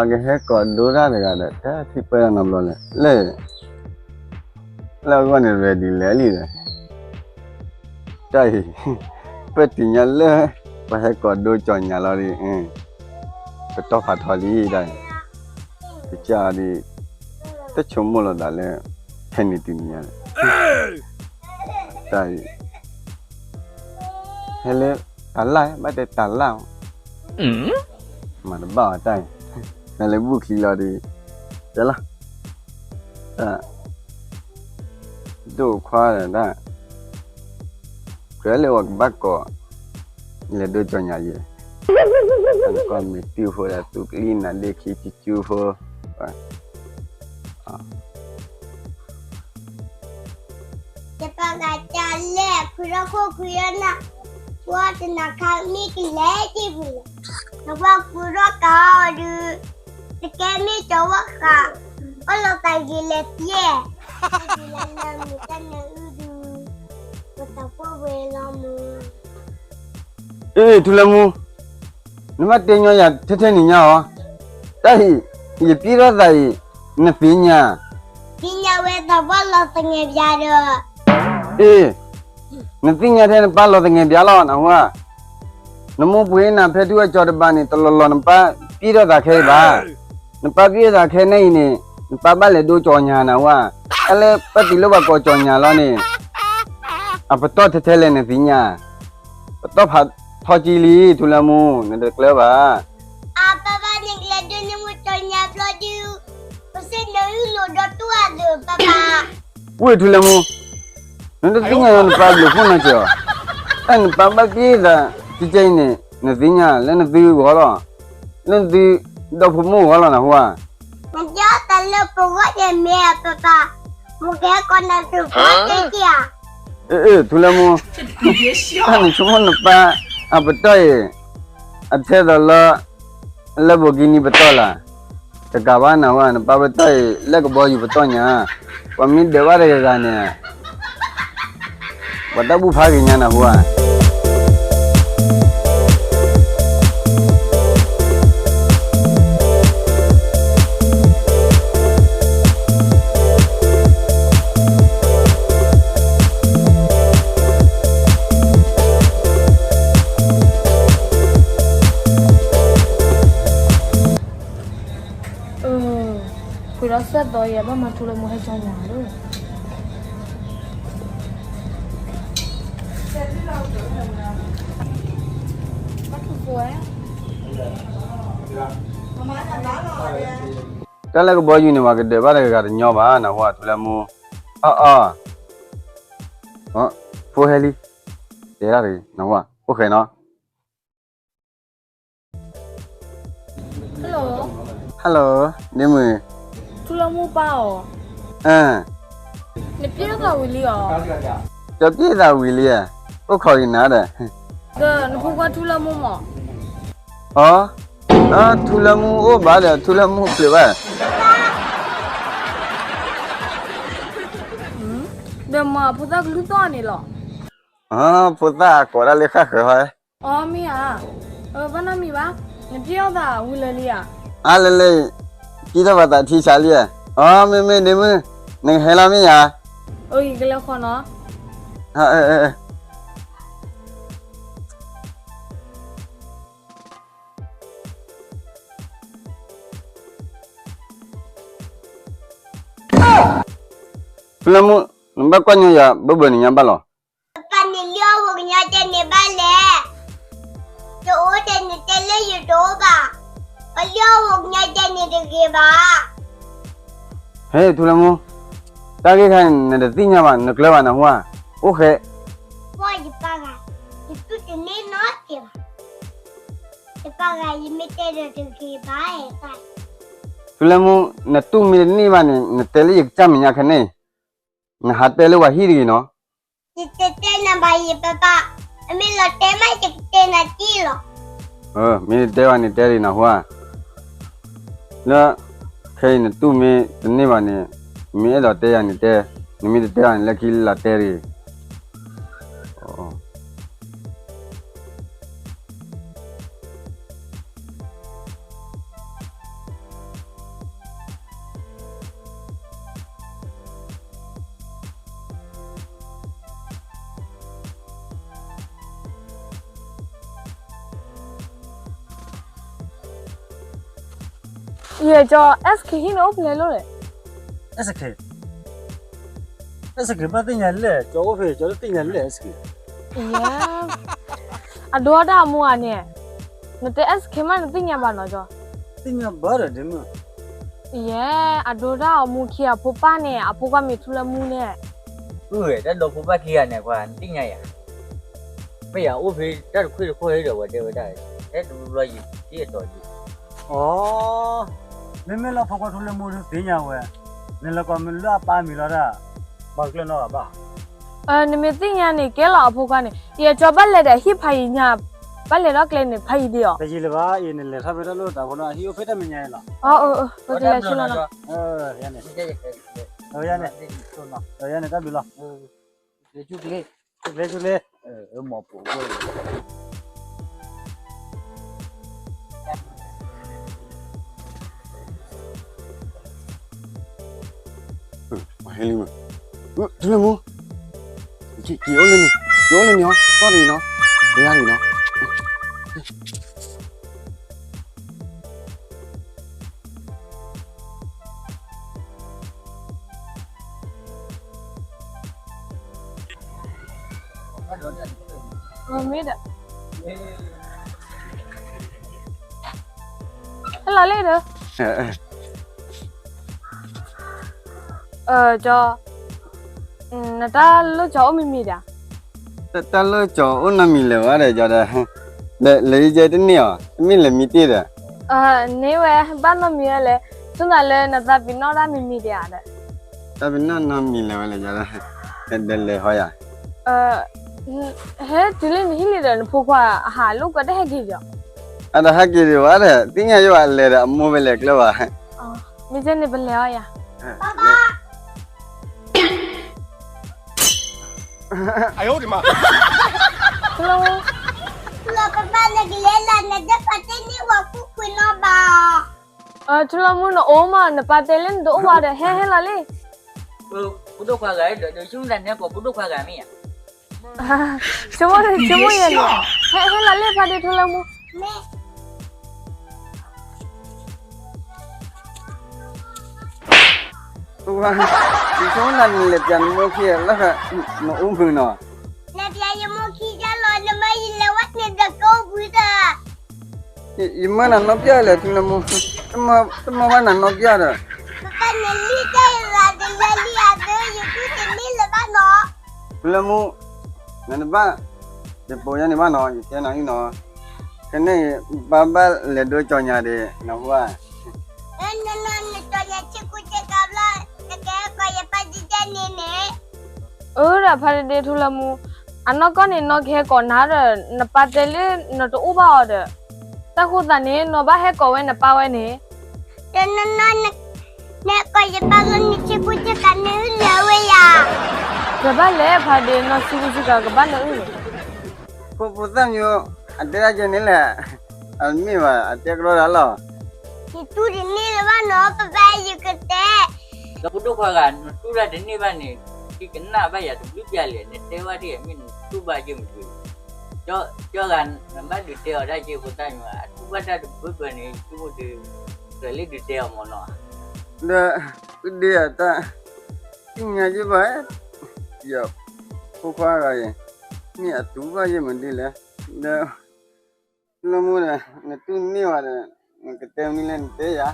ပကဟဲကိးဒိတၢ်တဂၤဒီး တၢ်ထံၣ်ပၢၢ်တၢ်နီတဘျီလဲၣ်, လၢ လၢအဂီၢ်န့ၣ် ready လဲၣ်လံဒီး, တၢ်အံၤ ပတသ့ၣ်ညါလၢ ပှၤဟဲကိးဒိကၠီညါလီၤဒီး ပတီၢ်ဖးထီလံတၢ်အံၤ, ကစၢ်အီၤဒီး တဆိကမိၣ်လိာ်သးလၢ ဖဲန့ၣ်တနံၤညါဒီး တၢ်အံၤ ဟဲလၢတၢ်လၢ် ဘၣ်တဲတၢ်လၢ်, မၤတဘၣ်အီၤတၢ်အံၤ, ဟဲလၢဘူၣ်ချံလီၤဒီး တဲလီၤ, တၢ် ဒိၣ်ခွါဒီးတၢ် ကြၢးလၢပှၤကဘၣ်ကိး လဲၤဒိကၠီညါယဲ, ကီၢ်မ့ၢ်တုၢ်ဖိဒီး သူကလံၢ်နၤဒ့ခံကၠူကၠူဖိ ယပာ်ဂၤတၢ်လဲၣ် ဖုထီၣ်ခိၣ်ဖုထီၣ်နၢ်, ပှၤတနၤခါမ့ၢ်ကလဲၤတ့ၢ်ပူၤလီၤ, နကွၢ်ဖုထီၣ်ကးအီၤဒုး, တကဲမ့ၢ်ကၠီဝဲဃး, အိၣ်လီၤသးဂ့ၤလဲၤသ့, တၢ်ဒုးလၢလၢမုၢ်တၢ်နၢအုၣ်ဒုး, ပသးပှၢ်ဝဲလီၤမုၢ်. အ့ ထူလၢမူ, နဘၣ်တဲညီယၤထဲထဲန့ၣ်ညါအီၤ, တၢ်အံၤ ယပျံၢ်ထီၣ်သးအံၤ နသ့ၣ်ညါ, သ့ၣ်ညါဝဲသးပှၢ်လီၤသငဲးဘျါဒီး, အ့ နသ့ၣ်ညါထဲနပၢ်လီၤသငဲးဘျါလီၤ နဟူဧါ, နမိၢ်ပှ့ၤနၤဖဲဒူအကၠီတဘးန့ၣ် တလီၤလီၤနပၢ်ပျံၢ်ထီၣ်သးခဲအံၤဘၣ်, နပၢ်ပျံၢ်ထီၣ်သးခဲန့ၣ်အံၤန့ၣ် နပၢ်ဘၣ်လဲၤဒိကၠီညါ နဟူဧါ, တၢ်လၢပၢ်တုၤလၢပှၤကိးကၠီညါလီၤန့ၣ် အပတီၢ်ထဲထဲလဲၣ်နသ့ၣ်ညါ, ပတီၢ်ဖးထီကံလံ ထူလၢမူ နတကျၢၤဘၣ်. အပၢ်ဘၣ်န့ၣ်ကလဲၤဒိးန့ၢ်မူကၠီညါဘျီဒုး, ပစ့ၣ်နၢအုၣ်လိာ်ဒီးတူၢ်အဒုးပၢ်ဘၣ်. ဝ့ၢ်ထူလၢမူ, နတသ့ၣ်ညါလၢနပၢ်ဘျုးဖှိၣ်နီတစဲးဧါ, တၢ်နပၢ်ဘၣ်ပျံၤသးကဲကဲအံၤန့ၣ် နသ့ၣ်ညါလၢနသုဂီၢ်လီၤ, လၢနသုဒီဖိမိၢ်ဂီၢ်လီၤ နဟူဧါ. နတဲအီၤတၢ်လၢပဂီၢ်န့ၣ်မ့ၢ်အပၢ်ပၢ်, မ့ၢ်ကဟဲကိးနၤသုဖိတဲက့ၤဧါ. အ့ အ့ ထူလၢမူ, တၢ်နဆိကမိၣ်နပၢ်အပတီၢ်အံၤ အထဲသိးလၢ လၢဘိၤကံနံပတီၢ်လၢ်, တကးဘၣ်နဟူဧါ, နပၢ်ပတီၢ်အံၤ လၢကဘီယူၤပတီၢ်ညါ, ပှၤမ့ၢ်ဒၢးဘၣ်တဂၤဂၤန့ၣ် ပှၤတၢ်ဘူၣ်ဖးဂ့ၤညါနဟူဧါ. အၢ ပှ့ၤဒီးစဲၣ်သီယဲ ဘၣ်မၤထူလၢမူဟဲကၠီညါလီၤ. တၢ်လၢကဘီယူၤန့ၣ် ပှၤကဒၢးဘၣ်တဂၤဂၤတညီဘၣ် နဟူဧါ ထူလၢမူ, အၢ အၢ ဖိဟဲလံ, တဲဒၣ်တဂ့ၤ နဟူဧါ, အိၣ်ဃဲနီၤ. Hello, ဒ့မုၣ်, ထူလၢမူပၢ်အီၤ, အၢ နပျံၤသးဝံၤလံအီၤ, ကပျံၤသးဝံၤလံဧါ, အိၣ်ခိးက့ၤနၤဒီး, ဒီးနဖိခွါထူလၢမူမး, အၢ ထူလၢမူအိၣ်ဘၣ်ဒီး ထူလၢမူပျံၤဘၣ်, ဒီးမၤဖိသၣ်ကလုၢ်သီၣ်န့ၣ်လီၤ, ဖိသၣ်ကိးဒၣ်လၢဃၣ်ဃၢၤဟီ, အီမ့ၢ်ဧါ, ဘၣ်နီတမံၤဘၣ်, နပျံၤသးဝံၤလၢာ်လံဧါ, အါလၢလၢ, ပျံၤထီၣ်ဘၣ်သးထံဆးလံဧါ, အီမ့မ့ၢ်ဒ့မုၣ်, နကဟဲလီၤမ့ၢ်ဧါ, အၢ ယကလဲၤဃီနီၤ. ထူလၢမူ, နဘၣ်ကွၢ်ညီယၤ ဘၢဘၢန့ၣ်ညါဘၣ်လီၤ. ပၢ်န့ၣ်လံအီၣ်ဝဲကညီကဲန့ၣ်ဘၣ်လဲၣ်, တအိၣ်တဲန့ၣ်တဲလၢယတအိၣ်ဘၣ်, ပလံအီၣ်ဝဲကညီကဲန့ၣ်တဂ့ၤဘၣ်. ဟဲ ထူလၢမူ, တၢ်ဂ့ၢ်ခါန့ၣ် နတသ့ၣ်ညါဘၣ် နကျၢၤဘၣ်နဟူဧါ, အိၣ်ဃဲ ယပၢ်ဂၤ, ယတူၢ်တန့ၢ်နီတစဲးဘၣ်, ယပၢ်ဂၤ ယမ့ၢ်တဲဒီးတဂ့ၤဘၣ်, ထူလၢမူ, နတူၢ်မ့ၢ်တန့ၢ်ဘၣ်န့ၣ် နတဲလၢယကစၢ်မဲာ်ညါခဲန့ၣ်, နဟးတဲလၢပှၤဟံၣ်တဂ့ၤနီၤ. ယတတဲနၤဘၣ်ယပၢ်, အမ့ၢ်လီၤတဲမးယကတဲနၤက့လီၤ. မ့ၢ်တတဲဘၣ်န့ၣ်တဲဒံးနဟူဧါ, လၢ ခဲအံၤနတူၢ်မ့ၢ်တန့ၢ်ဘၣ်န့ၣ်, မ့ၢ်အဲၣ်ဒိးတဲယၤန့ၣ်တဲ, နမ့ၢ်တတဲဘၣ်န့ၣ် လၢခံလၢလာ်တဲဒံး. ယဲ ကၠီ S K ဟံၣ်န့ၣ်အိၣ်ဖဲလဲၣ်လိၤလဲၣ်. S K, S K ဘၣ်သ့ၣ်ညါလဲၣ်, ကၠီအိၣ်ဖဲ ကၠီတသ့ၣ်ညါလဲၣ် S K. ယဲ, အဒိတၢ်အမူအန့ၣ်, နတဲ S K မးနသ့ၣ်ညါဘၣ်နီၤ ကၠီ. သ့ၣ်ညါဘၣ်ဒီးဒ့မုၣ်. ယဲ, အဒိတၢ်အမူခံအဖိပၢ်န့ၣ် အဖိခွါမ့ၢ်ထူလၢမူန့ၣ်. အၢ တၢ်ဒီဖိပၢ်ခံဂၤန့ၣ် ပှၤနသ့ၣ်ညါယၤ. မ့ၢ်ယၤအိၣ်ဖဲတၢ်တခွ့ၣ်တခီၣ်ဟဲဒီးဝဲတဲဝဲဒၣ်, ဟဲတဘျီဘျီယံၤ ဒ်အတီၤယံၤ. အီ, မ့မ့ၢ်လၢဖိခွါထူလၢမူဒုးသ့ၣ်ညါဝဲ, နလဲၤကိးမ့ၢ်လၢအပၢ်မံၤလီၤတၢ်, ပှၤကျၢၤနီတဂၤဘၣ်. နမ့ၢ်သ့ၣ်ညါန့ၣ် ကဲလီၤအဖိခွါန့ၣ်, ယဲကၠီဘၣ်လဲၤဒီးဟံၣ်ဖးယံၤညါ, ဘၣ်လဲၤထီၣ်ကျဲန့ၣ် ဖးယံၤဒံးအီၤ. တယံၤလၢၤဘၣ်, အံၤနလဲၤထီၣ်ဖဲတၢ်လီၢ်တၢ်ဖိလီၤ, အဟံၣ်အိၣ်ဖဲတၢ်မဲာ်ညါအံၤလီၤ. အၢ အၢ ပတဲလၢဆူလီၤနီၤ. ယၤန့ၣ်, ယၤန့ၣ်တၢ်ဘျုးလီၤ. ဆူကျဲ, ဆူကျဲ, ဆူကျဲ, မီၤပိာ်, ပှၤဟဲလံမး, ထူလၢမူ, က့ၤအိၣ်လၢန့ၣ်, က့ၤအိၣ်လၢန့ၣ်အီၤ, သီၣ်တဂ့ၤနီၤ, ကယၤတဂ့ၤနီၤ. မ့ၢ်ဒီး, ဟဲလီၤလံဒီး, ကၠီ, နတၢ်လီၢ်ကၠီအိၣ်မံၤမံၤဒၣ်. တၢ်လီၢ်ကၠီအိၣ်နီတမံၤလၢၤဘၣ်ဒီး ကၠီဒီး, လဲၤယဲတန့ၢ်အီၤ, တမ့ၢ်လဲၤမံတ့ၢ်ဒီး, န့ၢ်ဝဲဘၣ်နီတမံၤဝဲလဲၣ်, ဆိသးလၢနသးပ့ၤနီၣ်တၢ်မံၤမံၤဒၣ်ဒီး, တၢ်ပ့ၤနီၣ်နီတမံၤလၢၤဝဲလဲၣ် ကၠီဒီး, ဒီးလဲၤဟီယၤ. ဟဲတုၤလၢနဟံၣ်လံဒီး နဖိခွါအဟးလိာ်ကွဲတဟဲက့ၤဒီး, အတဟဲက့ၤဒံးဘၣ်ဒီး သ့ၣ်ညါယဘၣ်လဲၤဒီးအမိၢ်ဖဲလဲၣ်ကျၢၢ်ဘၣ်. မ့ၢ်ကဲန့ၣ်ပလဲၤအီၤယၤ. ထူလၢမူ, ထူလၢပပၢ်နကလဲၤလၢနဒၢးပာ်တ့ၢ်န့ၢ်ဝဲကူၣ်ခွံနီဘၣ်. ထူလၢမူနအိၣ်မး နပာ်တဲလၢနတအိၣ်ဘၣ်ဒီး ဟဲဟဲလီၤလံ. ပဒိၣ်ခွါဂၤဒီး ဆိကမိၣ်တၢ်နဲပှၤပဒိၣ်ခွါဂၤမ့ၢ်ဧါ. ဆိကမိၣ်, ဆိကမိၣ်ယဲန့ၣ်, ဟဲဟဲလီၤလံ ဖါဒ့ထူလၢမူ. ယဆိကမိၣ်နၤနလဲၤပျးနမိၢ်ခံလၢ နအူမုာ်နီၤ. နပျးယမိၢ်ခံဒ်လီၤ နမၢယလဲၤဝဲန့ၣ်ဒီးကိးဘုဒီး, ယမၢနၤနီၢ်ပျၢ်လဲၣ် ထူလၢမူ, တမၢဘၣ်နၤနီၢ်ပျၢ်ဒီး, ပပၢ်နလံၣ်တၢ်ယၤတလၢလံဧါဒီး ယတူၢ်တန့ၢ်လၢၤဘၣ်နီၤ. ထူလၢမူ, နတဘၣ်, ယပိာ်ယဲန့ၣ်ဘၣ်နီၤ ယတဲနၤအံၤနီၤ, ခဲန့ၣ် ပၢ်ဘၣ်လဲၤဒိကၠီညါဒီး နဟူဧါ. နနီၤနကၠီညါဆ့ကူဆ့ကၤဘျီ နကဟဲကိးယပၢ်ဒ်ဒဲန့ၣ်န့ၣ်. အၢ ဒီးဖါဒ့ဒ့ထူလၢမူ, အနီၢ်ကီၢ်န့ၣ် နီၢ်ကဟဲကိးနၤဒီး နပၢ်တဲလၢနတအိၣ်ဘၣ်အီၤဒီး, တၢ်ဃိသးန့ၣ် နီၢ်ဘၣ်ဟဲကိးဝဲနပၢ်ဝဲန့ၣ်. ဒီးနီၢ်နီၢ် နဟဲကိးယပၢ်လၢနဆ့ကူဆ့ကၤ နအုၣ်လၢၤဝဲယၤ. ကဘၣ်လဲၣ်ဖါဒ့ နီၢ်ဆ့ကူဆ့ကၤကဘၣ်နအုၣ်န့ၣ်. ဖိဖိသၣ်မံၤ, အတဲဒၣ်ကဲန့ၣ်လဲၣ်, အမ့ၢ်ဘၣ် အတဲကရီဒၣ်လီၤ. ယတူၢ်တန့ၢ်လၢၤဘၣ်နီၤ ပပၢ်ယကတဲ. ဒီးပဒိၣ်ခွါဂၤ နတူၢ်တၢ်တန့ၢ်ဘၣ်န့ၣ်, ဒ်ကနၣ်ဘၣ်ယၤတဘျုးပျါလဲၣ်, နတဲဝဲဒ်အမ့ၢ်နတူၢ်ဘၣ်ယဲၢ်မတၤ, ကၠီဂၤ နဘၣ်ဒုးတဲအီၤဒၣ်က့ဖိသၣ်မံၤ, အတူၢ်ဘၣ်တၢ်တဘၢဘၢန့ၣ် ယဆိကမိၣ်ဒီး, ကြၢးလၢဒုးတဲအီၤမၢ်နီၤ. ဒီး, ဒ်အတၢ်, သ့ၣ်ညါယဘၣ်, ယဖိခွါဂၤအံၤ, မ့ၢ်အတူၢ်ဘၣ်ယဲၢ်မတၤလဲၣ်, ဒီး လၢမူဒီး နတူၢ်န့ၢ်ဝဲဒီး နကတဲမနုၤလဲၣ်နတဲယၤ.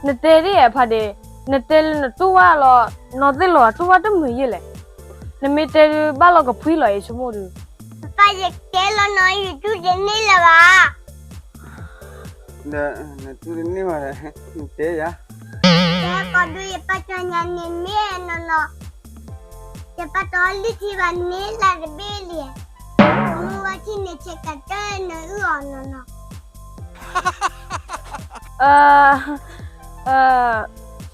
နတဲဒ်အံၤဖါဒ့, နတဲလၢနတူၢ်ဘၣ်လီၤ, နီၢ်သ့ၣ်လီၤအတူၢ်ဘၣ်တမုာ်ယဲၢ်လဲၣ်. နမ့ၢ်တဲဒုးဘၣ်လီၤကဖှံလီၤအံၤဆိကမိၣ်ဒီး. ပပၢ်ယတဲလီၤနီၤ ယတူၢ်တန့ၢ်လၢၤဘၣ်. ဒီးနတူၢ်တန့ၢ်ဘၣ်ဒီး နတဲယၤ. ယဟဲကိးဒုးယပၢ်ကၠီညါန့ၣ်မ့ၢ်နီၢ်နီၢ်, ယပၢ်တအီလံထံဘၣ်န့ၣ်လၢတဘ့ၣ်လံ. မုၢ်ဝါထံၣ်န့ၣ် ဆဲးကတၢၢ်နအုၣ်အီၤနီၢ်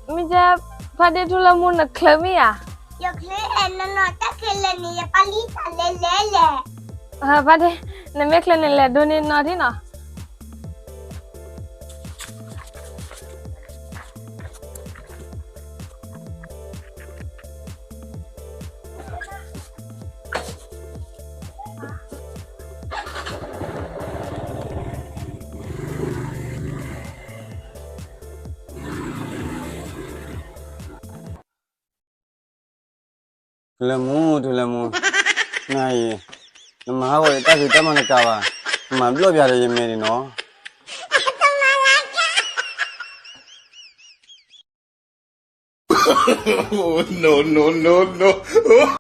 နီၢ်. မ့ၢ်ကဲ, ဖါဒ့ထူလၢမူနချၢမ့ၢ်ဧါ. ယချၢနီၢ်နီၢ် တၢ်ခဲလၢာ်န့ၣ် ယပၢ်လံၣ်တၢ်လဲၤလဲၤလဲၣ်. ဖါဒ့, နမ့ၢ်ချၢန့ၣ်လဲၤဒိးန့ၢ်နီၢ်ထံနီၤ. လၢမူ တုၤလၢမူ, နၤအံၤ, နမၤဟးဂီၤယတၢ်ဖံးတၢ်မၤတကးဘၣ်, နမၤဘျီၣ်ပၠးဒီးယမဲာ်န့ၣ်နီၤ.